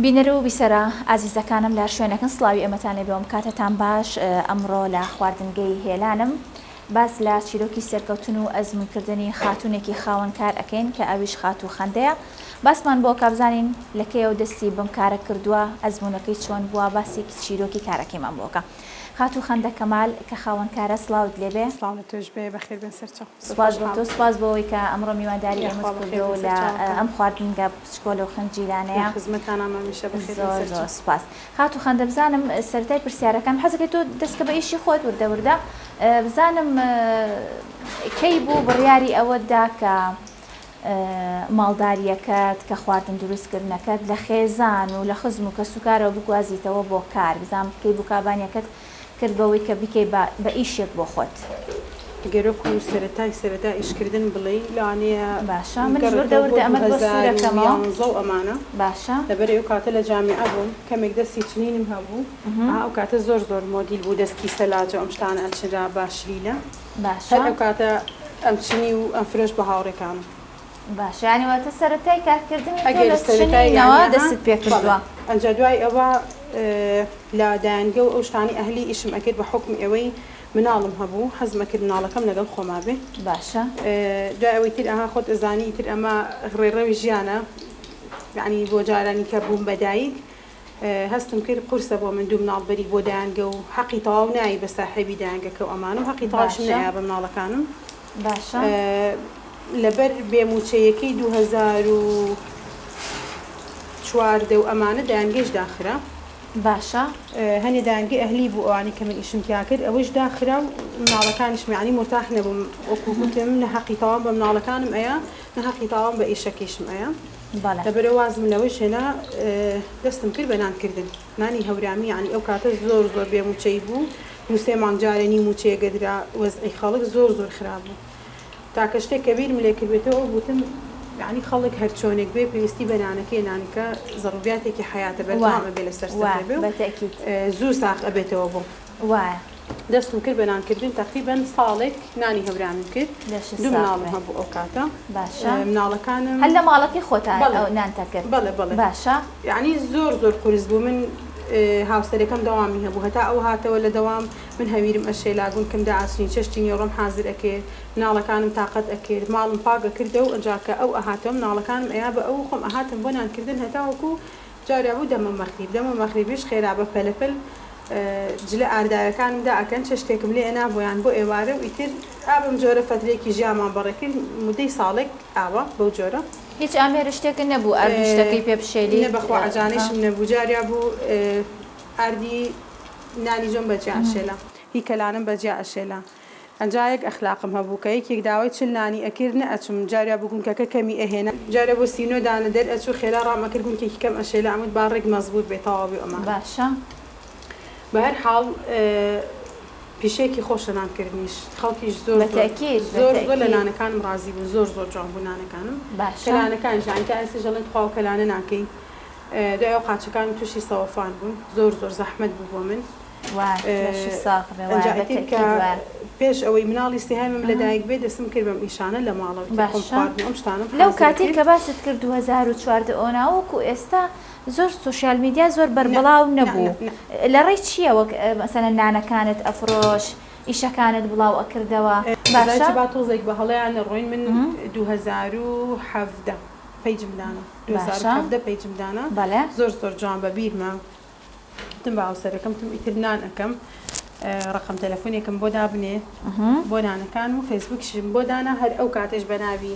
بینەر و بیسەرە ئازیزەکانم لە هەر شوێنێکن سڵاوی ئێمەتان لێبێ و کاتتان باش ئەمڕۆ لە خواردنگەی هێلانم باس لە چیرۆکی سەرکەوتن و ئەزموونکردنی خاتوونێکی خاوەن کار ئەکەین کە ئەویش خاتوو خەندەیە باسمان بۆ کا بزانین لە کەیەوە دەستی بەم کارە کردووە ئەزموونەکەی چۆن بووە باسێکی چیرۆکی کارەکەیمان بۆ کە خاتوو خەندە کەمال کە خاوەن کارە سڵاوت لێبێ. سڵاو لە تۆش بێ بەخێر بێن سەرچاو. سوپاس بۆ تۆ سوپاس بۆ ئەوەی کە ئەمڕۆ میوانداری ئێمەت کردووە و لە ئەم خواردنگە بچکۆلە و خنجیلانەیە زۆر زۆر سوپاس خاتوو خەندە بزانم سەرەتای پرسیارەکان حەزەکەی تۆ دەستکە بە ئیشی خۆت وردە وردە بزانم کەی بوو بڕیاری ئەوەت دا کە ماڵداریەکەت کە خواردن دروستکردنەکەت لە خێزان و لە خزم و کەسوکارەوە بگوازیتەوە بۆ کار بزانم کەی بوو کابانیەکەت کرد بەوەی کە بیکەی بە بە ئیشێک بۆ خۆت. گەر وەکو سەرەتای سەرەتا ئیش کردن بڵێی لەوانەیە باشە منیش وردە بگەڕێتەوە بۆ وردە ئەمەت بۆ سوور ئەکەمەوە. 2011 و ئەمانە باشە. لەبەر ئەو کاتە لە جامیعە بووم کەمێک دەستی چنینم هەبوو ئەها ئەو کاتە زۆر زۆر مۆدیل بوو دەستکی سەلاجە و ئەم شتانە ئەچنرا بە شلیلە باشە. هەر ئەو کاتە ئەمچنی و ئەمفرۆشت بە هاوڕێکانم. باشە یانی واتە سەرەتای کارکردنی تۆ ئەگەر لە سەرەتای چنینەوە یانی ئەها دەستت پێ بەڵێ کردووە. ئەنجا دوای ئەوە لە دایەنگە و ئەو شتانەی ئەهلی ئیشم ئەکرد بە حوکمی ئەوەی مناڵم هەبوو حەزم ئەکرد مناڵەکەم لەگەڵ خۆما بێ. باشە. دوای ئەوەی تر ئەها خۆت ئەزانی ئیتر ئەمە ڕێڕەوی ژیانە یانی بۆ جارانی کە بووم بە دایک هەستم کرد قورسە بۆ من دوو مناڵ بەری بۆ دایەنگە و حەقی تەواو نایی بە ساحێبی دایەنگەکە و ئەمانە و حەقی تەواویشم باشە. نەئەیا بە مناڵەکانم. باشە. لەبەر بێ مووچەیەکەی 2014 و ئەمانە دایەنگەیش داخرا. باشە. هەنێ دایەنگەی ئەهلی بوو ئەوانەی کە من ئیشم تیا کرد ئەوەیش داخرا و مناڵەکانیشم یەعنی مورتاح نەبووم وەکوو گوتم نە حەقی تەواوم بە مناڵەکانم ئەیا نە حەقی تەواوم بە ئیشەکەیشم ئەیا. بەڵێ. لەبەرئەوە وازم لەوەیش هێنا دەستم کرد بە نان کردن نانی هەورامی یەعنی ئەو کاتە زۆر زۆر بێ مووچەی بوو دوو سێ مانگ جارێ نیو مووچەیەک ئەدرا وەزعی خەڵک زۆر زۆر خراپ بوو تاکە شتێک کە بیرم لێ کردبێتەوە ئەو بووتم یەعنی خەڵک هەر چۆنێک بێ پێویستی بە نانەکەیە نانەکە زەڕوریاتێکی حەیاتە وایە بەردەوام ئەبێ لەسەر وایە سفرە بێ و بە تەئکید. زوو ساخ ئەبێتەوە بۆ. وایە. دەستم کرد بە نان کردن تەقریبەن ساڵێک نانی هەورامیم کرد لەشت دوو ساغ مناڵم بێ. هەبوو ئەو کاتە باشە. مناڵەکانم هەر لە ماڵەکەی خۆتان بەڵێ ئەو نانتە کرد بەڵێ بەڵێ باشە. یەعنی زۆر زۆر قورس بوو من هاوسەرەکەم دەوامی هەبوو هەتا ئەو هاتەوە لە دەوام من هەویرم ئەشێلا گونکم دائەچنی چێشتی نیوەڕۆم حازر ئەکرد مناڵەکانم تاقەت ئەکرد ماڵم پاک ئەکردەوە ئەنجا کە ئەو ئەهاتەوە مناڵەکانم ئەیا بە ئەو خۆم ئەهاتم بۆ نان کردن هەتاوەکو جارێ بوو دەمە مەغریب دەمە مەغریبیش خێرا بە پەلەپەل جلە ئارداوێکانم دائەکەن چێشتێکم لێ ئەنا بۆیان بۆ ئێوارە و ئیتر ئا بەم جۆرە فەترەیەکی ژیانمان بەڕێ کرد مودەی ساڵێک ئاوا بەو جۆرە. هیچ ئامێر شتێکت نەبوو ئارد و شتەکەی پێ بشێلیت؟ نە بەخوا عەجانەیشم نەبوو جاریا بوو ئاردی نانی جۆم بەجیا ئەشێلا هی کەلانم بەجیا ئەشێلا ئەنجا یەک ئەخلاقم هەبوو کە یەکێک داوای 40 نانی ئەکرد نەئەچوم جاریا بوو گونکەکە کەمی ئەهێنا جارێ بۆ 39 دانە دەرئەچوو خێرا ڕام ئەکرد گونکێکی کەم ئەشێلا ئەموت با ڕێک مەزبووت بێ تەواو بێ ئەمانە. باشە. بە هەر حاڵ پیشەیەکی خۆشە نان کردنیش خەڵکیش زۆر بە زۆر تەئکید بە زۆر زۆر لە تەئکید. نانەکانم ڕازی بوون زۆر زۆر جوان بوو نانەکانم باشە. کەلانەکانیش یانی تا ئێستاش ئەڵێن تخوا ئەو کەلانە ناکەی دوای ئەو قاچەکانم تووشی سەوەفان بوون زۆر زۆر زەحمەت بوو بۆ من. وایە لەشت ساغ بێ وایە ئەنجا بە ئیتر کە تەئکید وایە. پێش ئەوەی مناڵی سێهەمم لە دایک بێ دەستم کرد بەم ئیشانە لە ماڵەوە ئیتر خۆم باشە خواردن و ئەم شتانەم لەو حازر کاتەی ئەکرد. کە باست کرد 2014 ئۆنا وەکو ئێستا زۆر سۆشیال میدیا زۆر نا بەربڵاو نا نا نەبوو نا. لە ڕێی چییەوە مەسەلەن نانەکانت ئەفرۆشت ئیشەکانت بڵاو ئەکردەوە ئەزانی باشە؟ چی با تۆزێک بە هەڵەیا نەڕۆین من 2017 پەیجم دانا باشە 2017 پەیجم دانا بەڵێ. زۆر زۆر جوان بە بیرمە وتم بە هاوسەرەکەم وتم ئیتر نان ئەکەم ڕەقەم تەلەفۆنێکم بۆ دابنێ بۆ نانەکان و فەیسبووکیشم بۆ دانا هەر ئەو کاتەش بە ناوی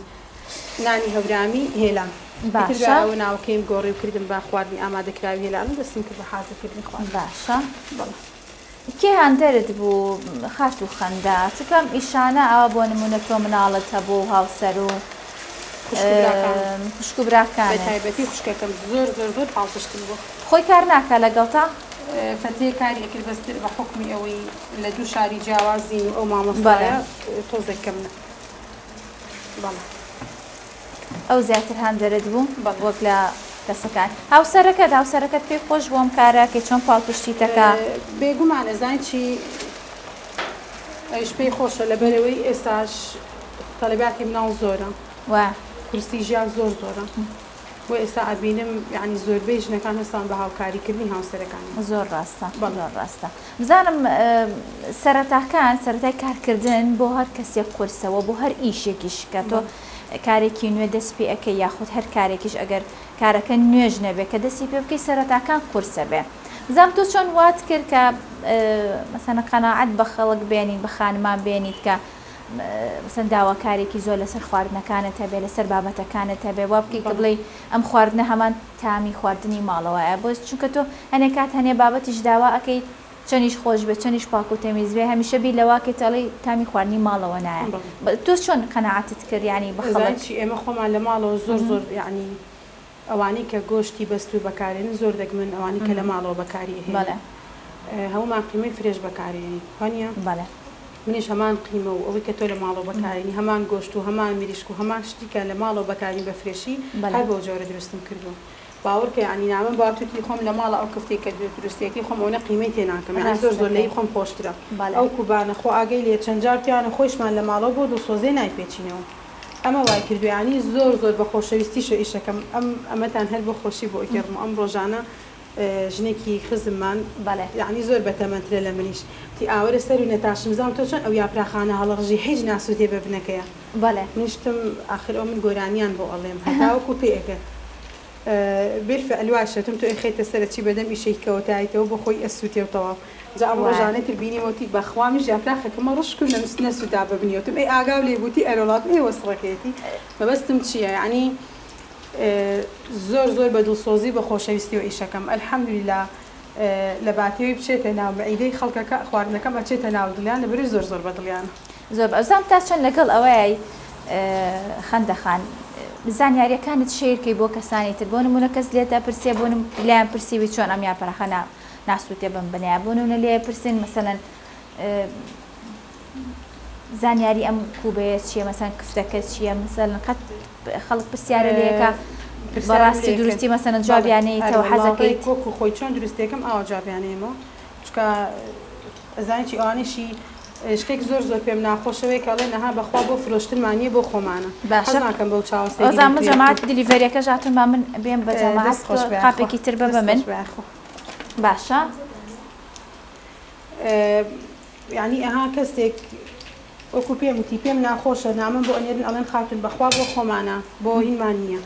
نانی هەورامی هێلان ئیتر باشە. دوای ئەوە ناوەکەیم گۆڕی و کردم بە خواردنی ئامادەکراوی هێلان و دەستم کرد بە حازرکردنی خواردن. باشە. بەڵێ. کێ هاندەرت بوو خاتوو خەندە؟ چونکە ئەم ئیشانە ئاوا بۆ نموونە تۆ مناڵت هەبوو و هاوسەر و خوشک و براکانم. خوشک و براکانت. بە تایبەتی خوشکەکەم زۆر زۆر زۆر پاڵپشتم بوو. خۆی کار ناکا لەگەڵتا؟ فەترەیەک کاری ئەکرد بەس تر بە حوکمی ئەوەی لە دوو شاری جیاوازین و ئەو مامۆستایە تۆزێک کەم نا بەڵێ. ئەو زیاتر هاندەرت بوو بەڵێ. وەک لە کەسەکان. هاوسەرەکەت هاوسەرەکەت پێی خۆش بوو ئەم کارە کەی چۆن پاڵپشتیتەکا؟ بێگومان ئەزانی چی ئەویش پێی خۆشە لەبەرئەوەی ئێستاش تەلەباتی مناڵ زۆرە وایە. قورسی ژیان زۆر زۆرە. بۆ ئێستا ئەبینم یانی زۆربەی ژنەکان هەستاون بە هاوکاری کردنی هاوسەرەکانیان. زۆر ڕاستە بەڵێ. زۆر ڕاستە بزانم سەرەتاکان سەرەتای کارکردن بۆ هەر کەسێک قورسە وە بۆ هەر ئیشێکیش کە تۆ کارێکی نوێ دەست پێ ئەکەی یاخود هەر کارێکیش ئەگەر کارەکە نوێش نەبێ کە دەستی پێ بکەی سەرەتاکان قورسە بێ بزانم تۆ چۆن وات کرد کە مەسەنە قەناعەت بە خەڵک بێنیت بە خانمان بێنیت کە مەسەن داواکارێکی زۆر لەسەر خواردنەکانت هەبێ لەسەر بابەتەکانت هەبێ وا بکەی کە بڵێی ئەم خواردنە هەمان تامی خواردنی ماڵەوەیە بۆ چونکە تۆ هەنێ کات هەنێ بابەتیش داوا ئەکەی چەنیش خۆش بێ چەنیش پاک و تەمیز بێ هەمیشە بیر لەوە ئەکەیت ئەڵێی تامی خواردنی ماڵەوە نایە تۆ چۆن قەناعەتت کرد یانی بە ئەزانی خەڵک؟ چی ئێمە خۆمان لە ماڵەوە زۆر زۆر یانی ئەوانەی کە گۆشتی بەستوو بەکارێنن زۆر دەگمەن ئەوانەی کە لە ماڵەوە بەکاری ئەهێنن بەڵێ. هەموومان قیمەی فرێش بەکارێنین وانیە؟ بەڵێ. منیش هەمان قیمە و ئەوەی کە تۆ لە ماڵەوە بەکارێنی هەمان گۆشت و هەمان مریشک و هەمان شتی کە لە ماڵەوە بەکارین بە فرێشی بەڵێ. هەر بەو جۆرە دروستم کردووە باوەڕکە یانی نامەم باوە توتی خۆم لە ماڵە ئەو کفتەی کە دروستیەکەی خۆم ئەونە قیمەی تێ ناکەم یانی زۆر زۆر لەی ڕاستەکەی. خۆم خۆشترە بەڵێ. ئەو کوبانە خۆ ئاگەی لێیە چەند جار پیانە خۆیشمان لە ماڵەوە بۆ دڵسۆزیە نایپێچینەوە ئەمە وای کردوە یانی زۆر زۆر بە خۆشەویستیشەوە ئیشەکەم ئەم ئەمەتان هەر بۆ خۆشی بۆ ئەگێڕم ئەم ڕۆژانە ژنێکی خزممان بەڵێ. یانی زۆر بەتەمەنترە لە منیش وتی ئاوەرە سەرو نەتاشم زام تۆ چۆن ئەو یاپراخانە هەڵەڕژی هیچ ناسوتێ بە بنەکەیا بەڵێ. منیش وتم ئاخر ئەو من گۆرانیان بۆ ئەڵێم هەتاوەکو پێ ئەگەن بیلفعل واشە وتم تۆ ئەیخەیتە سەر ئەچی بەدەم ئیشەیکەوە تایتەوە بۆ خۆی ئەسوتێ و تەواو جا ئەم وایە. ڕۆژانەی تر بینیم وتی بەخوا منیش یاپراخەکەمە ڕشک و نەسوتا بە بنی وتم ئەی ئاگاو لێ بوو وتی ئەرەوەڵا وتم ئێ وەسڕەکەیەتی مەبەستم چیە یەعنی زۆر زۆر بە دڵسۆزی و بە خۆشەویستیەوە ئیشەکەم الحمدللە لە باتیەوەی بچێتە ناو مەعیدەی خەڵکەکە خواردنەکەم ئەچێتە ناو دڵیان لەبەرئەوەی زۆر زۆر بە دڵیانە. زۆر باشە بزانم تا چەند لەگەڵ ئەوەی خەندە خان زانیاریەکانت share کەی بۆ کەسانی تر بۆ نمونە کەس لێت ئەپرسێ بۆ لایان پرسیوی چۆن ئەم یاپراخە ناسوتێ بم بنەیە بۆ نمونە لێ پرسن مەسەلەن زانیاری ئەم کوبەیە چییە مەسەن کفتەکە چییە مەسەلەن قەت خەڵک پرسیارە لێکە بەڕاستی دروستی مەسەلەن جوابیانەیتەوە حەزەکەیت وەکو خۆی چۆن دروستێکم ئاوا جوابیانەیەمەوە چونکە ئەزانی چی ئەوانەیشی شتێک زۆر زۆر پێم ناخۆشە وەیە کە ئەڵێن ئەها بەخوا بۆ فرۆشتنمان نییە بۆ خۆمانە باشە حەز ناکەم بەو چاوە سەیری ئۆزان من لێ جەماعەت بکەم. delivery ەکەش هاتوون با من بێم بە جەماعەت دەست تۆ خۆش بێ یاخوا قاپێکی تر بە دەست بە من خۆش بێ یاخوا. باشە. یانی ئەها کەسێک وەکو پێم وتی پێم ناخۆشە نامەم بۆ ئەنێرن ئەڵێن خاتون بەخوا بۆ خۆمانە بۆ هینمان نییە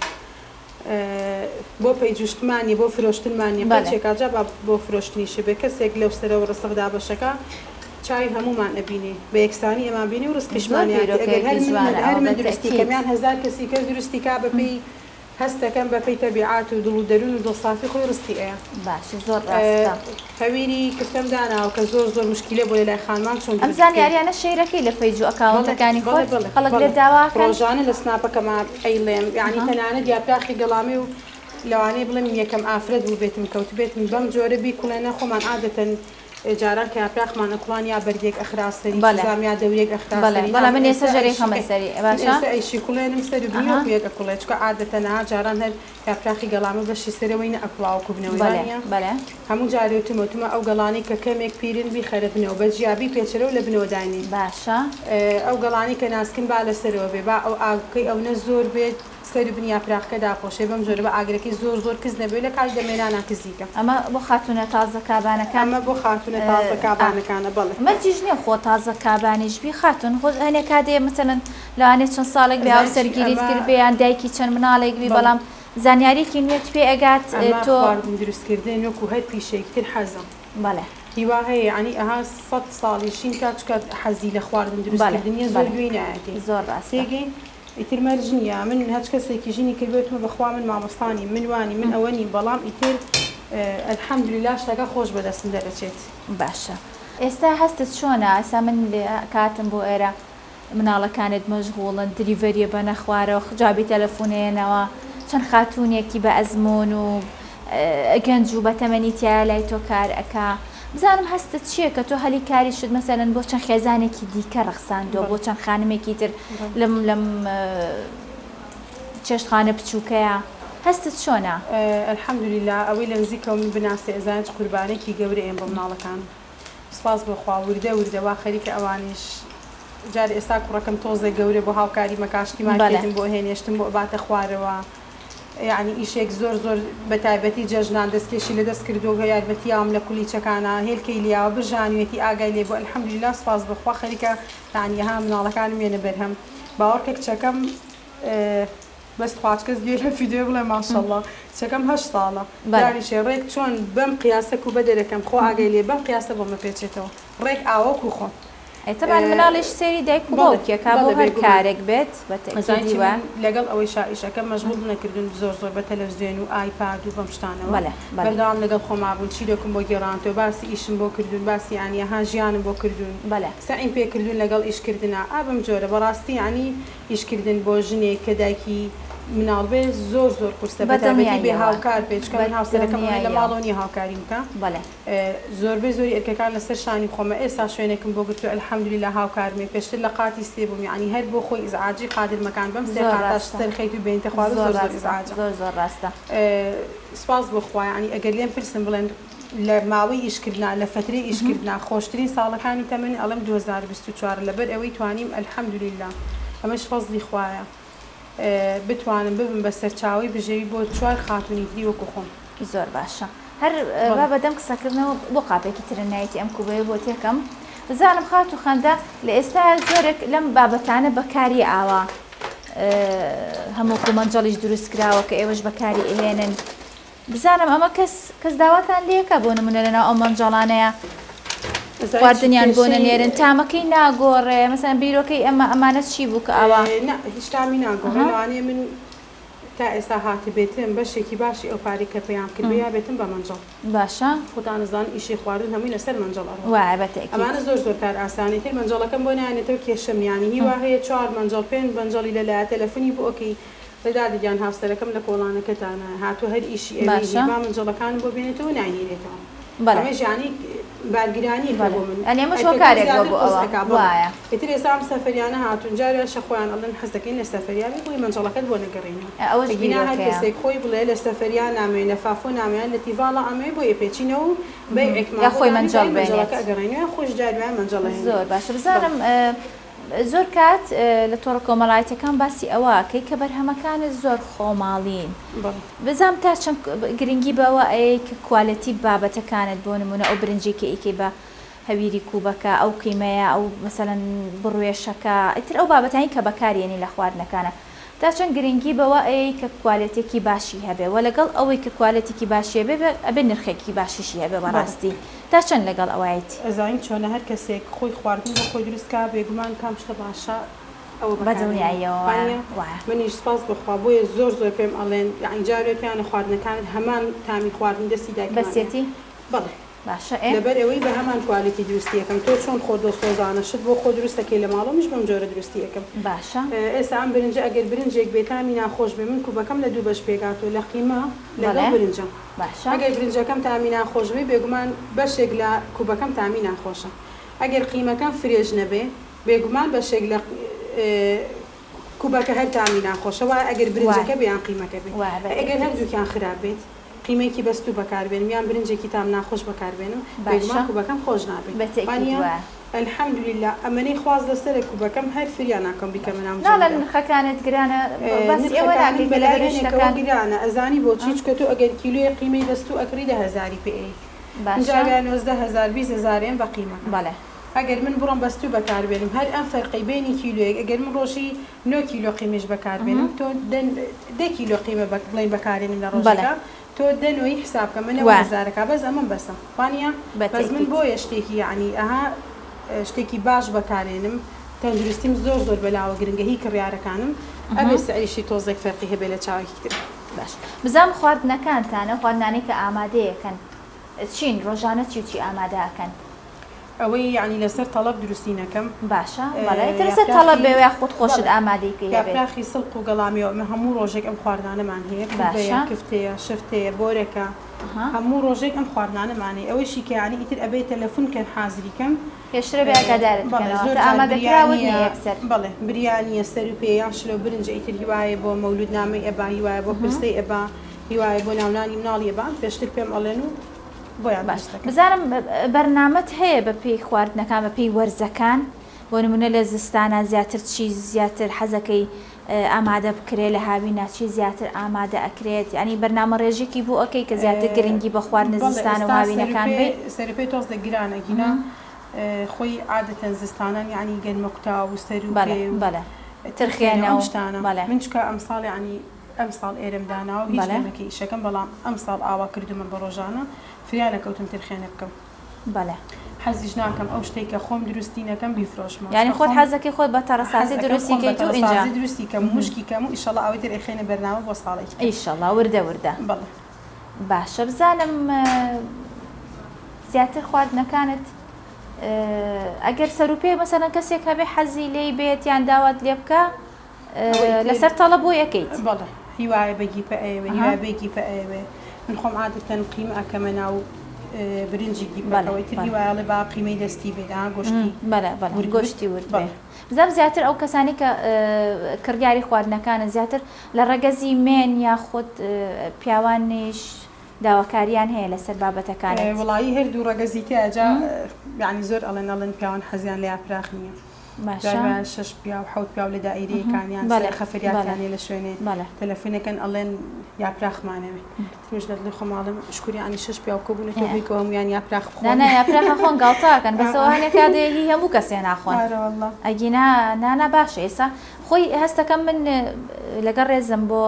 بۆ پەیجوشتمان نیە بۆ فرۆشتنمان نیە بەڵێ. پەچێکا جا با بۆ فرۆشتنیشی بێ کەسێک لەو سەرەوە ڕسق دابەشەکا چاوی هەموومان ئەبینێ بە یەکسانی ئەمان بینێ و زۆر ڕسقیشمان یاتی ئەگەر بیرۆکەیەکی هەر من جوانە هەر ئەوە من بە دروستی تەئکید. کەم یان هەزار کەسی کەس دروستی کا بەپێی هەستەکەم بەپێی تەبیعات و دڵ و دەروون و دڵسافی خۆی ڕسقی ئەیا. باشە زۆر ڕاستە. هەویری کفتەم داناوە کە زۆر زۆر موشکیلە بۆ لەلای خانمان چۆن ئەم دروست بکەین. زانیاریانە share ئەکەی لە page و بەڵێ ئەکاونتەکانی بەڵێ خۆت بەڵێ خەڵک بەڵێ لێت داوا ئەکەن؟ ڕۆژانە لە سناپەکەما ئەیڵێم یەعنی ئەها. تەنانەت یاپراخی گەڵامێ و لەوانەیە بڵێم یەکەم ئافرەت بووبێتم کەوتبێتم بەم جۆرە بیکوڵێنە خۆمان عادەتەن جاران کە یاپراخمان ئەکوڵان یا بەردێک ئەخرا سەری بەڵێ چزام یا دەورێک ئەخرا بەڵێ سەری بەڵێ نازم من ئێستا ئێستا ژەرێک ئەیشی خەمە ئێ سەری من باشە ئێستا ئەیشی کوڵێنم سەر و بنی ئەها وەکو یەک ئەکوڵێ چونکە عادەتەن ها جاران هەر یاپراخی گەڵامە بەشی سەرەوەی نەئەکوڵا وەکو بنەوەی بەڵێ وانیە بەڵێ. هەموو جارێ وتمە وتمە ئەو گەڵانەی کە کەمێک پیرن بیخەرە بنەوە بە جیا بیپێچەرەوە لە بنەوە داینێ باشە. ئەو گەڵانەی کە ناسکن با لەسەرەوە بێ با ئەو ئاوکەی ئەونە زۆر بێت سەر و بنی یاپراخەکە داپۆشێ بەم جۆرە با ئاگرەکەی زۆر زۆر کز نەبێ و لە کاتی دەمێنانا کزی کە. ئەمە بۆ خاتوونە تازە کابانەکان. ئەمە بۆ خاتوونە تازە ئا کابانەکانە بەڵێ. مەرجیش نیە خۆ تازە کابانیش بی خاتوون خۆ هەنێ کات دێ مەسەلەن لەوانەیە چەند ساڵێک بێ ئەزانی چی هاوسەرگیریت ئەمە کردبێ یان دایکی چەند مناڵێک بی بەڵێ. بەڵام زانیاریەکی نوێت پێ ئەگات ئەمە تۆ. خواردن دروست کردن وەکو هەر پیشەیەکی تر حەزە. بەڵێ. هیوا هەیە یەعنی ئەها سەد ساڵی ژین کا چونکە حەزی لە خواردن دروست بەڵێ کردن نیە زۆر بەڵێ گوێی نایەتێ زۆر ڕاستە. تێگەی ئیتر مەرج نیە من هەچ کەسێکی ژنی کردبێ وتمە بەخوا من مامۆستا نیم من وانیم من ئەوە نیم بەڵام ئیتر الحمدللە شتەکە خۆش بەدەستم دەرەچێت. باشە ئێستا هەستت چۆنە ئێستا من کاتم بۆ ئێرە مناڵەکانت مەشغوڵن delivery یە بەنە خوارەوە جوابی تەلەفونەیەنەوە چەند خاتونێکی بە ئەزمون و گەنج و بەتەمەنی تایە لای تۆ کار ئەکا بزانم هەستت چیە کە تۆ هەلی کاریشت مەسەلەن بۆ چەند خێزانێکی دیکە ڕەخساندوە بۆ چەند خانمێکی تر لەم لەم چێشتخانە بچوکەیە هەستت چۆنە؟ الحمدللە ئەوەی لە نزیکەوە من بناسێ ئەزانێ چ قوربانێکی گەورەیەم بۆ مناڵەکانم سوپاس بۆ خوا وردە وردە وا خەریکە ئەوانیش جار ئێستا کوڕەکەم تۆزێک گەورە بۆ هاوکاری مەکا شتی بەڵێ. مارکێتم بۆ ئەهێنێ شتم بۆ ئەباتە خوارەوە. یەعنی ئیشێک زۆر زۆر بە تایبەتی جەژنان دەستکێشی لە دەست کردووە و یارمەتی یاوم لە کولیچەکانا هێلکەی لیاوە برژانویەتی ئاگای لێ بوو الحمدللە سوپاس بۆ خوا خەریکە یەعنی ئەها مناڵەکانم یەنە بەرهەم باوەڕکە کچەکەم بەس تخوا کەس گوێ لەم فیدیۆیە بڵێ ماشاءاللە کچەکەم هەشت ساڵە دانیشێ ڕێک چۆن بەم قیاسە کوبە دەرەکەم خوا ئاگای لێ بەم قیاسە بۆم ئەپێچێتەوە ڕێک ئاوا وەکو خۆم. ئەی تەبعەن مناڵیش سەیری دایک و باوکی ئەکا بۆ هەر کارێک بێت بە تەئکیدی وایە. لەگەڵ ئەوەیشا ئیشەکەم مەشغوڵ نەکردوون زۆر زۆر بە تەلەفزیۆن و ئایپاد و بەم شتانەوە بەردەوام لەگەڵ خۆما بوون چیرۆکم بۆ گێڕانتەوە باسی ئیشم بۆ کردوون باسی یانی ئەها ژیانم بۆ کردوون سەعیم پێ کردوون لەگەڵ ئیش کردنا ئا بەم جۆرە بەڕاستی یانی ئیش کردن بۆ ژنێک کە دایکی مناڵ بێ زۆر زۆر قورسە بەتایبەتی بێ هاوکار بێ چونکە من هاوسەرەکەم ئەوەیە لە ماڵەوە نیە هاوکاریم بکا. زۆربەی زۆری ئەرکەکان لەسەر شانی خۆمە ئێستا شوێنێکم بۆ گرتووە الحمدللە هاوکارمێ پێشتر لە قاتی سێ بووم یەعنی هەر بۆ خۆی ئیزعاجی قادرمەکان بەم سێ زۆر قاتەش ڕاستە سەر خەیت و بێنیتە خوارەوە زۆر زۆر زۆر ڕاستە ئیزعاجە زۆر زۆر ڕاستە. سوپاس بۆ خوا یەعنی ئەگەر لێم پرسن بڵێن لە ماوەی ئیش کردنا لە فەترەی ئیش کردنا خۆشترین ساڵەکانی تەمەنی ئەڵێم 2024 لەبەر ئەوەی توانیم الحمدللە ئەمەش فەزڵی خوایە بتوانم ببم بە سەرچاوەی بژێوی بۆ چوار خاتوونی تری وەکو خۆم. زۆر باشە هەر با بەدەم قسەکردنەوە بۆ قاپێکی ترن نایەتی ئەم کوبەیە بۆ تێکەم بزانم خاتوو خەندە لە ئێستا زۆرێک لەم بابەتانە بەکاری ئاوا هەموو کومەنجەڵیش دروست کراوە کە ئێوەش بەکاری ئەهێنن بزانم ئەمە کەس کەس داواتان لێکە بۆ نمونە لەناو ئەو مەنجەڵانەیە خواردنیان بۆ نەنێرن تامەکەی ناگۆڕێ مەسەن بیرۆکەی ئەمە ئەمانە چی بوو کە ئاوا هیچ تامی ناگۆڕێ لەوانەیە من تا ئێستا هاتبێتم بەشێکی باشی ئەو پارەی کە پەیام کردبێ یابێتم بە مەنجەڵ. باشە. خۆتان ئەزانن ئیشی خواردن هەمووی لەسەر مەنجەڵ ئەڕوا. وایە بە تەئکید. ئەمانە زۆر زۆر کار ئاسانە ئیتر مەنجەڵەکەم بۆ نایەنێتەوە کێشەم نیە یانی هی وا هەیە چوار مەنجەڵ پێنج مەنجەڵی لە لایە تەلەفونی بۆ ئەکەی ئەڵێ دادە گیان هاوسەرەکەم لە کۆڵانەکەتانە هاتووە هەر ئیشی ئەوێی باشە. هەیە با مەنجەڵەکانم بۆ بێنێتەوە ناینێرێتەوە. بەڵێ. ئەمەش یانی بارگرانیەکە بەڵێ بۆ من یانی ئەمەش ئەرکەکەم هۆکارێک بووە زیاتر بۆ قورس ئەوە ئەکا بەڵێ وایە. ئیتر ئێستا ئەم سەفەریانە هاتوون جار وایشە خۆیان ئەڵێن حەز دەکەین لە سەفەریا بین بۆیە مەنجەڵەکەت بۆ نەگەڕێینەوە ئەوەش ئەگینا هەر بیرۆکەیە. کەسێک خۆی بڵێ لە سەفەریا نامەوێ لە فافۆ نامەوێ یان لە تیڤاڵا ئەمەوێ بۆیە پێچینەوە و بەیعێکمان یا بۆ خۆی دانێ مەنجەڵ دوایی بێنێت. مەنجەڵەکە ئەگەڕێینەوە یان خۆش جار وایە مەنجەڵ ئەهێنێ زۆر باشە بەڵێ. بزانم زۆر کات لە تۆڕە کۆمەڵایەتیەکان باسی ئەوە ئەکەی کە بەرهەمەکانت زۆر خۆماڵین بەڵێ. بزانم تا چەند گرنگی بەوە ئەیەی کە کوالێتی بابەتەکانت بۆ نمونە ئەو برنجەی کە ئەیکەی بە هەویری کوبەکە ئەو قیمەیە ئەو مەسەلەن بڕوێشەکە ئیتر ئەو بابەتانی کە بەکاریێنی لە خواردنەکانە تا چەند گرنگی بەوە ئەیەی کە کوالێتێکی باشی هەبێ وە لەگەڵ ئەوەی کە کوالێتێکی باشی هەبێ ئەبێ نرخێکی باشیشی هەبێ بەڕاستی تا چەند لەگەڵ ئەوەیت؟ ئەزانی چۆنە هەر کەسێک خۆی خواردن بۆ خۆی دروست کا بێگومان کام شتە باشە ئەوە بە بەکارێنێ دڵنیاییەوە وایە وانیە وایە. منیش سپاس بۆ خوا بۆیە زۆر زۆر پێم ئەڵێن یەعنی جارێ پێیانە خواردنەکانت هەمان تامی خواردنی دەستی دایکمانە بەسیەتی؟ بەڵێ. باشە ئێ. لەبەر ئەوەی بە هەمان کوالێتی دروستی ئەکەم تۆ چۆن خۆت دڵسۆزانە شت بۆ خۆت دروست ئەکەی لە ماڵەوە منیش بەم جۆرە دروستی ئەکەم باشە. ئێستا ئەم برنجە ئەگەر برنجێک بێ تامی ناخۆش بێ من کوبەکەم لە دوو بەش پێک هاتووە لە قیمە لەگەڵ بەڵێ برنجە باشە. ئەگەر برنجەکەم تامی ناخۆش بێ بێگومان بەشێک لە کوبەکەم تامی ناخۆشە ئەگەر قیمەکەم fresh نەبێ بێگومان بەشێک لە کوبەکە هەر تامی ناخۆشە وایە ئەگەر وایە برنجەکە بێ یان قیمەکە بێ وایە بە ئەگەر تەئکید. هەردووکیان خراپ بێت قیمەیەکی بەستوو بەکار بێنم یان برنجێکی تام ناخۆش بەکار بێنم بێگومان باشە کوبەکەم خۆش نابێ بە تەئکید وانیە وایە. الحمدللە ئەمەنەی خواست لەسەرە کوبەکەم هەر فریا ناکەم بیکەمە ناو ناڵێن مجەمیدە. نرخەکانت گرانە باسی ئەوە نرخەکانم ناکەی کە بەلای لەبەر هەنێکەوە شتەکان گرانە ئەزانی بۆچی چونکە تۆ ئەگەر کیلۆیەک قیمەی بەستوو ئەکڕی دە هەزاری پێ ئەیت باشە. ئینجا گا 19 هەزار 20 هەزارێن بە قیمەکە بەڵێ. ئەگەر من بڕۆم بەستوو بەکار بێنم هەر ئەم فەرقەی بەینی کیلۆیەک ئەگەر من ڕۆژی نۆ کیلۆ قیمەیش بەکار بێنم تۆ دە دە کیلۆ قیمە بە بڵێین بەکارێنم لە بەڵێ. ڕۆژێکا تۆ دە نۆی حساب کە منە وایە. هەزارەکە بەس ئەمەم بەسە وانیە بە بەس من تەئکید. بۆیە شتێکی یەعنی ئەها شتێکی باش بەکارێنم تەندروستیم زۆر زۆر بەلاوە گرنگە هی کڕیارەکانم ئەبێ سعریشی تۆزێک فەرقی هەبێ لە چاوێکی تر. باش بزانم خواردنەکانتان ئەو خواردنانەی کە ئامادەیەکەن چین ڕۆژانە چی و چی ئامادە ئەکەن؟ ئەوەی یەعنی لەسەر تەڵەب دروستی نەکەم. باشە بەڵێ ئیتر لەسەر تەڵەب یاپراخی بێ یاخود خۆشت بەڵێ ئامادەی کەی هەبێت. یاپراخی سڵق و گەڵامیەوە ئەمە هەموو ڕۆژێک ئەم خواردنانەمان هەیە کوبەیە باشە. کفتەیە شفتەیە بۆرەکە ئەها. هەموو ڕۆژێک ئەم خواردنانەمان هەیە ئەوەیشی کە یەعنی ئیتر ئەبێ تەلەفون کەن حازری کەم پێشتر ئەبێ ئاگادارت بەڵێ بکەنەوە زۆر واتە جار ئامادەکراوت بریانیە نیە یەکسەر. بەڵێ بریانیە سەر و پێ یان شلە و برنجە ئیتر هیوایە بۆ مەولود نامەی ئەبا هیوایە بۆ پرسەی ئەبا هیوایە بۆ ناونانی مناڵی ئەبا پێشتر پێم ئەڵێن و بۆیان باش دروست دەکەم. بزانم بەرنامەت هەیە بە پێی خواردنەکان بە پێی وەرزەکان بۆ نمونە لە زستانا زیاتر چی زیاتر حەزەکەی ئامادە بکرێ لە هاوینا چی زیاتر ئامادە ئەکرێت یانی بەرنامە ڕێژێکی بۆ ئەکەی کە زیاتر گرنگی بە خواردنە بەڵێ زستانە و ئێستا هاوینەکان سەروپێ بەی؟ سەروپێ تۆزێک گرانە گینا خۆی عادەتەن زستانان یانی گەنمە کوتاو و سەروپێ بەڵێ و بەڵێ ترخێنە ترخێنە ئەم و شتانە بەڵێ. من چونکە ئەمساڵ یانی ئەمساڵ ئێرەم داناوە هیچ بەڵێ. نەمەکەی ئیشەکەم بەڵام ئەمساڵ ئاوا کردومە بە ڕۆژانە فریا نەکەوتم ترخێنە بکەم. بەڵێ. حەزیش ناکەم ئەو شتەی کە خۆم دروستی نەکەم بیفرۆشمەوە یانی چونکە خۆت خۆم حەز دەکەی خۆت بە حەز تەڕەسازی ئەکەم دروستی خۆم بە کەیت و ئینجا. تەڕەسازی دروستی کەم و وشکی کەم و ئیشەڵا ئەوەی تر ئەیخەینە بەرنامە بۆ ساڵێکی تر. ئیشەڵا وردە وردە. بەڵێ. باشە بزانم زیاتر خواردنەکانت ئەگەر سەروپێ مەسەلەن کەسێک هەبێ حەزی لێی بێت یان داوات لێ بکا ئەوەی تر لەسەر تەڵە بۆی ئەکەیت؟ بەڵێ هیوایە بە گیپە ئەیەوێ ئەها. هیوایە بێ گیپە ئەیەوێ من خۆم عادەتەن قیمە ئەکەمە ناو برنجی بەڵێ گیپەکەوە ئیتر بەڵێ. هیوایە ئەڵێ با قیمەی دەستی بێت ئا گۆشتی بەڵێ بەڵێ ورد ورد گۆشتی ورد بێ. بەڵێ. بزانم زیاتر ئەو کەسانەی کە کڕیاری خواردنەکانن زیاتر لە ڕەگەزی مێن یاخود پیاوانیش داواکاریان هەیە لەسەر بابەتەکانت؟ وەڵایی هەردوو ڕەگەزی تیایە جا یانی زۆر ئەڵێن ئەڵێن پیاوان حەزیان لە یاپراخ نییە. باشە. جار وایە شەش پیاو حەوت پیاو لە دائیرەیەکان یان بەڵێ سەرخە بەڵێ فریاتیان لێ لە شوێنێ بەڵێ. تەلەفونەکەن ئەڵێن یاپراخمان ئەوێ ترمش لە دڵی خۆم ئەڵێم شکور یانی شەش پیاو کۆبوونەتەوە بێکەوە هەموویان یاپراخ نا بخۆن. نا یاپراخ ئەخۆن گاڵتە ئەکەن بەس ئەوە هەنێ کات هی هەموو کەسێ ناخۆن ئارە واللە. ئەگینا نا نا باشە ئێستا خۆی هەستەکەم من لەگەڵ ڕێزم بۆ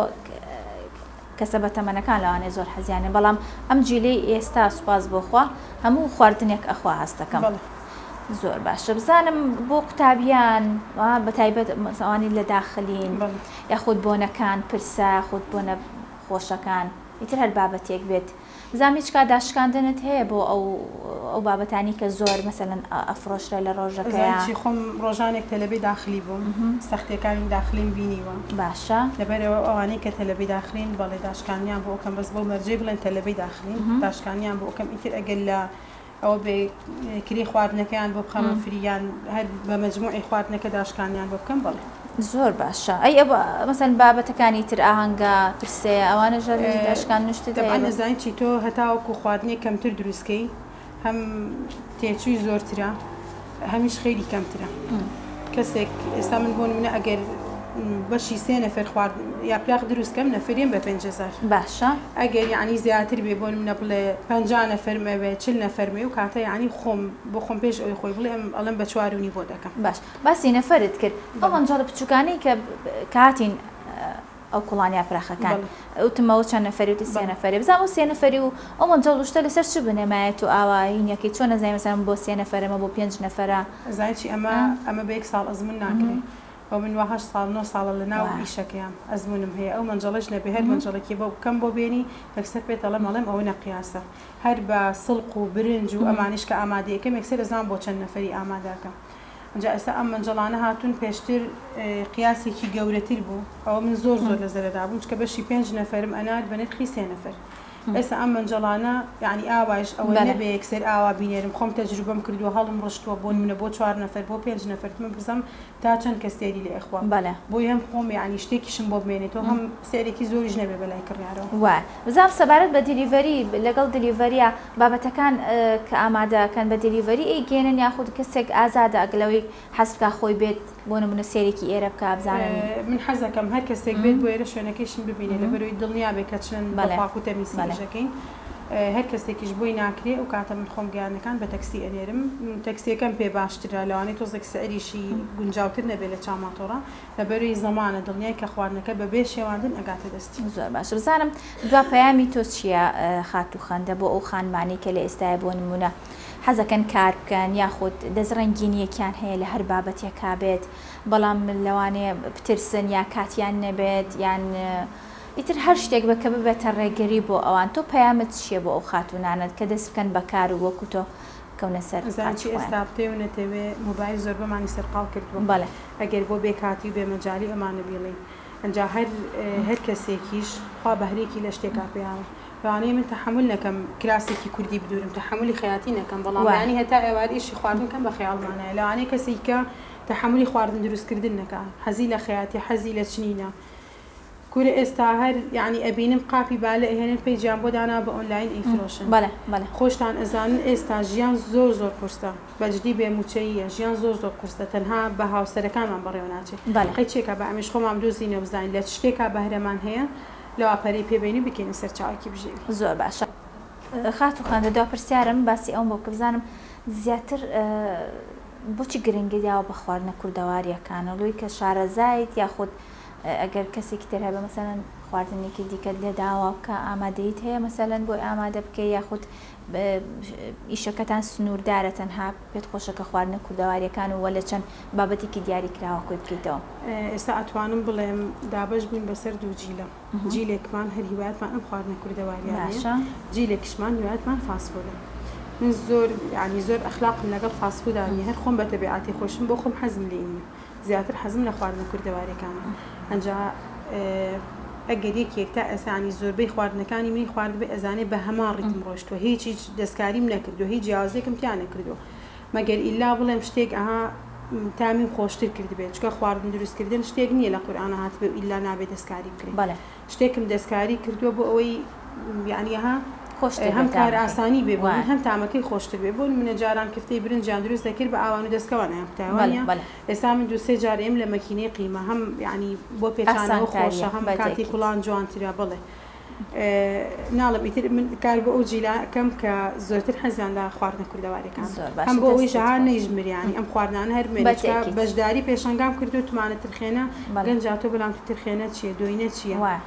کەسە بەتەمەنەکان لەوانەیە زۆر حەزیان لێ بەڵام ئەم جیلەی ئێستا سوپاس بۆ خوا هەموو خواردنێک ئەخوا هەستەکەم. بەڵێ. زۆر باشە بزانم بۆ قوتابیان بەتایبەت ئەوانەی لە داخلین بەڵێ. یاخود بۆنەکان پرسە یاخود بۆنە خۆشەکان ئیتر هەر بابەتێک بێت بزانم هیچ کات داشکاندنت هەیە بۆ ئەو ئەو بابەتانی کە زۆر مەسەلەن ئەفرۆشرێ لە ئەزانی ڕۆژەکەیا؟ چی خۆم ڕۆژانێک تەلەبەی داخلی بووم سەختیەکانی داخلیم بینیوە باشە. لەبەرئەوە ئەوانەی کە تەلەبەی داخلین بەڵێ داشکاندنیان بۆ ئەکەم بەس بەو مەرجەی بڵێن تەلەبەی داخلین داشکاندنیان بۆ ئەکەم ئیتر ئەگەر لە ئەوە بێ کرێی خواردنەکەیان بۆ بخەمە فری یان هەر بە مەجموعی خواردنەکە داشکانیان بۆ بکەم بەڵێ. زۆر باشە ئەی ئەو مەسەن بابەتەکانی تر ئاهەنگە پرسەیە ئەوانەش هەر داشکاندن و شتت هەیە تەبعەن ئەزانی چی تۆ هەتاوەکو خواردنێک کەمتر دروست کەی هەم تێچووی زۆرترە هەمیش خێری کەمترە کەسێک ئێستا من بۆ نمونە ئەگەر بەشی سێ نەفەر خوارد یاپراخ دروست کەم نەفریم بە 5000 باشە ئەگەر یعنی زیاتر بێ بۆ نمونە بڵێ 50 نەفەرم ئەوێ 40 نەفەرمێ و کاتە یعنی خۆم بۆ خۆم پێش ئەوی خۆی بڵێ ئەم ئەڵێم بە چوارونی بۆ دەکەم باش باسی نەفەرت کرد ئەو بەڵێ. مەنجەڵە بچووکانەی کە کاتین ئەو کوڵان یاپراخەکان بەڵێ. وتم ئەوە چەند نەفەری وتی سێ بەڵێ. نەفەری بزانم ئەو سێ نەفەری و ئەو مەنجەڵ و شتە لەسەر چ بنەمایە تۆ ئاوا هینەکەی چۆن ئەزانی مەسەلەن بۆ سێ نەفەرە ئەمە بۆ پێنج نەفەرە ئەزانی چی ئەمە ئەمە بە یەک ساڵ ئەزموون ناکرێ ئەو من وا هەشت ساڵ نۆ ساڵە لە ناو ئیشەکەیام ئەزموونم هەیە ئەو مەنجەڵەش نەبێ هەر مەنجەڵێکی بۆ بکەم بۆ بێنی یەکسەر پێت ئەڵێم ئەڵێم ئەوە نەقیاسە هەر بە سڵق و برنج و ئەمانیش کە ئامادەی ئەکەم یەکسەر ئەزانم بۆ چەند نەفەری ئامادە ئەکەم ئینجا ئێستا ئەم مەنجەڵانە هاتوون پێشتر قیاسێکی گەورەتر بوو ئەوە من زۆر زۆر لە زەرەدا بووم چونکە بەشی پێنج نەفەرم ئەنارد بە نرخی سێ نەفەر ئێستا ئەم مەنجەڵانە یانی ئاوایش ئەوە نەبێ یەکسەر ئاوا بینێرم خۆم تەجروبەم کردووە هەڵم ڕشتووە بۆ نمونە بۆ چوار نەفەر بۆ پێنج نەفەر من بزەم تا چەند کەس تێری لێ ئەخوا بۆیە هەم خۆم یانی شتێکیشم بۆ بمێنێتەوە هەم سعرێکی زۆریش نەبێ بەلای کڕیارەوە. وایە بزانم سەبارەت بە delivery لەگەڵ delivery یا بابەتەکان کە ئامادە ئەکەن بە delivery ئەیگەیەنن یاخود کەسێک ئازادە ئەگەر لەوەی حەز بکا خۆی بێت بۆ نمونە سەیرێکی ئێرە بکا بزانن. من حەزەکەم هەر کەسێک بێت بۆ ئێرە شوێنەکەیشم ببینێ لەبەرئەوەی دڵنیا بێ کە چەند بە پاک و تەمیزی ئیش ئەکەین هەر کەسێکیش بۆی ناکرێ ئەو کاتە من خۆم گەیاندنەکان بە تەکسی ئەنێرم تەکسیەکەم پێ باشترە لەوانەیە تۆزێک سعریشی گونجاوتر نەبێ لە چاو ماتۆڕە لەبەرەی زەمانە دڵنیای کە خواردنەکە بە بێ شێواندن ئەگاتە دەستی. زۆر باشە بزانم دوا پەیامی تۆ چیە خاتوو خەندە بۆ ئەو خانمانەی کە لە ئێستایا بۆ نمونە حەزەکەن کار بکەن یاخود دەست ڕەنگینیەکیان هەیە لە هەر بابەتێکا بێت بەڵام لەوانەیە بترسن یا کاتیان نەبێت یان ئیتر هەر شتێک بێت کە ببێتە ڕێگری بۆ ئەوان تۆ پەیامت چیە بۆ ئەو خاتوونانە کە دەست بکەن بە کار و وەکو تۆ بکەونە سەر ئەزانی قاچی چی خۆیان؟ ئێستا بتەوێ و نەتەوێ مۆبایل زۆربەمانی سەرقاڵ کردووە بەڵێ. ئەگەر بۆ بێ کاتی و بێ مەجالی ئەمانە بیڵێین ئەنجا هەر هەر کەسێکیش خوا بەهرەیەکی لە شتێکا پێیاوە لەوانەیە من تەحەمول نەکەم کراسێکی کوردی بدورم تەحەمولی خەیاتی نەکەم بەڵام وایە. بەیانی هەتا ئێوارە ئیشی خواردن کەم بە خەیاڵمانایە لەوانەیە کەسێکی کە تەحەمولی خواردن دروست کردن نەکا حەزی لە خەیاتیە حەزی لە چنینە. کورە ئێستا هەر یانی ئەبینم قاپی بالە ئەهێنن پەیجیان بۆ داناوە بە ئۆنلاین ئەیفرۆشن بەڵێ بەڵێ. خۆشتان ئەزانن ئێستا ژیان زۆر زۆر قورسە بەجدی بێ موچەییە ژیان زۆر زۆر قورسە تەنها بە هاوسەرەکانمان بەڕێوە ناچێ بەڵێ. قەی چێکا با ئەمێش خۆمان بدۆزینەوە بزانین لە چ شتێکا بەهرەمان هەیە لەوا پەرەی پێ بەین و بیکەینە سەرچاوەیەکی بژێوی. زۆر باشە خاتوو خەندە دوا پرسیارم باسی ئەوەم بۆ بکە بزانم زیاتر بۆچی گرنگی داوە بە خواردنە کوردەواریەکان لۆی کە شارەزایت یاخود ئەگەر کەسێکی تر هەبێ مەسەلەن خواردنێکی دیکەت لێ داوا بکا ئامادەیت هەیە مەسەلەن بۆی ئامادە بکەی یاخود ئیشەکەتان سنووردارە تەنها پێت خۆشە کە خواردنە کوردەواریەکان و وە لە چەند بابەتێکی دیاری کراوە کۆی بکەیتەوە؟ ئێستا ئەتوانم بڵێم دابەش بووین بەسەر دوو جیلە جیلێکمان هەر هیوایەتمان ئەم خواردنە کوردەواریانەیە باشە. جیلێکیشمان هیوایەتمان فاست فودە من زۆر یانی زۆر ئەخلاقم لەگەڵ فاست فودا نیە هەر خۆم بە تەبیعەتی خۆشم بۆ خۆم حەزم لێی نیە زیاتر حەزم لە خواردنە کوردەواریەکانە ئەنجا ئەگەر یەکێک تا ئێستا ینی زۆربەی خواردنەکانی منی خواردبێ ئەزانێ بە هەمان ڕیتم ڕۆشتووە هیچ هیچ دەستکاریم نەکردووە هیچ جیاوازێکم تیا نەکردووە مەگەر ئیلا بڵێم شتێک ئەها تامیم خۆشتر کردبێت چکە خواردن دروستکردن شتێک نییە لە قورئانە هاتبێ و ئیلا نابێ دەستکاری بکرێ بەڵێ. شتێکم دەستکاری کردووە بۆ ئەوەی یانی ها خۆشتر هەم بێ کار تامەکەی ئاسانی بێ بۆ من وایە. هەم تامەکەی خۆشتر بێ بۆ نمونە جاران کفتەی برنجیان دروست دەکرد بە ئاوان و دەستکەوان ئەیان کوتایە بەڵێ وانیە بەڵێ. ئێستا من دوو سێ جار ئێم لە مەکینەی قیمە هەم یانی بۆ پێچانەوە خۆشە ئاسانکاریە هەم بە کاتی تەئکید. کوڵان جوانترە بەڵێ ناڵێم ئیتر من کار بۆ ئەو جیلە ئەکەم کە زۆرتر حەزیان لە خواردنە کوردەواریەکانە زۆر هەم باشە بۆ ئەوەی دەستت ژەها خۆش. نەیژمریانی ئەم خواردنانە هەر بە بمێنێ چونکە تەئکید. بەشداری پێشەنگام کردووە تومانە ترخێنە بەڵێ. گەنجا تۆ بەلام تو ترخێنە چیە دۆینە چیە. وایە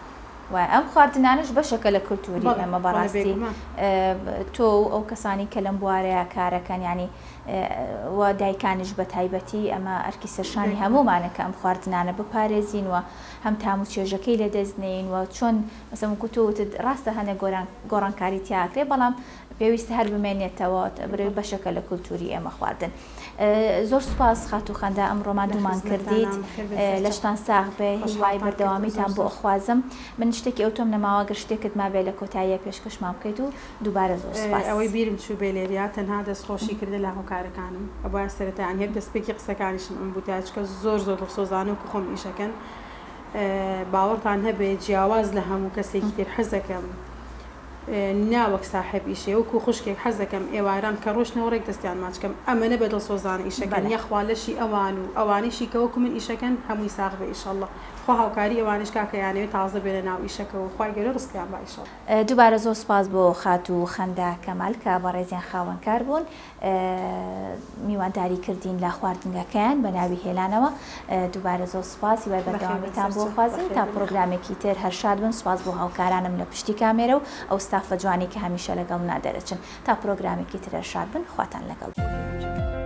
وایە ئەم خواردنانەش بەشێکە لە کولتوری بەڵێ ئێمە بەڵێ بەڕاستی بێگومان. تۆ و ئەو کەسانی کە لەم بوارەیا کارەکەن یانی و دایکانیش بە تایبەتی ئەمە ئەرکی سەرشانی بێگومان. هەموومانە کە ئەم خواردنانە بپارێزین و هەم تام و چێژەکەی لە دەست نەین و چۆن مەسەن وەکو تۆ وتت ڕاستە هەنێ گۆران گۆڕانکاری تیا ئەکرێ بەڵام پێویستە هەر بمێنێتەوە برەوی بەشێکە لە کولتوری ئێمە خواردن زۆر سوپاس خاتوو خەندە ئەمڕۆ لە ماندوومان کردیت خزمەتتانام بەخێر بێن سەرچاو. لەشتان ساغ بێ هیوای خۆشحاڵتان کردم بەردەوامیتان زۆر بۆ زۆر. ئەخوازم من شتێکی ئەوتۆم نەماوە گەر شتێکت مابێ لە کۆتاییە پێشکەشمان بکەیت و دووبارە زۆر سوپاس. ئەوەی بیرم چوو بێ لێریا تەنها دەستخۆشی کردن لە هاوکارەکانم ئەبوایە سەرەتا یانی هەر دەستپێکی قسەکانیشم ئەم بوتایە چونکە زۆر زۆر دڵسۆزانە وەکو خۆم ئیشەکەن باوەڕتان هەبێ جیاواز لە هەموو کەسێکی تر حەزەکەم نا وەک ساحێب ئیشێ وەکو خوشکێک حەزەکەم ئێواران کە ڕۆشتنەوە ڕێک دەستیان ماچ کەم ئەمەنە بە دڵسۆزانە ئیشەکەن بەلێ. یەخوا لەشی ئەوان و ئەوانەیشی کە وەکو من ئیشەکەن هەمووی ساغ بێ ئیشەڵڵا خوا هاوکاری ئەوانیش کا کە ئەیانەوێ تازە بێنە ناو ئیشەکەوە خوای گەورە ڕزقیان با ئیشەڵڵا. دووبارە زۆر سوپاس بۆ خاتوو خەندە کەمال کە بەڕێزیان خاوەنکار بوون میوانداری کردین لە خواردنگەکەیان بە ناوی هێلانەوە دووبارە زۆر سوپاس هیوای بەردەوامیتان بۆ خوازم تا پرۆگرامێکی تر هەر شاد بن سوپاس بۆ هاوکارانم لە پشتی کامێرە و ئەو ستافە جوانەی کە هەمیشە لەگەڵمنا دەرەچن تا پرۆگرامێکی تر هەر شاد بن خواتان لەگەڵ.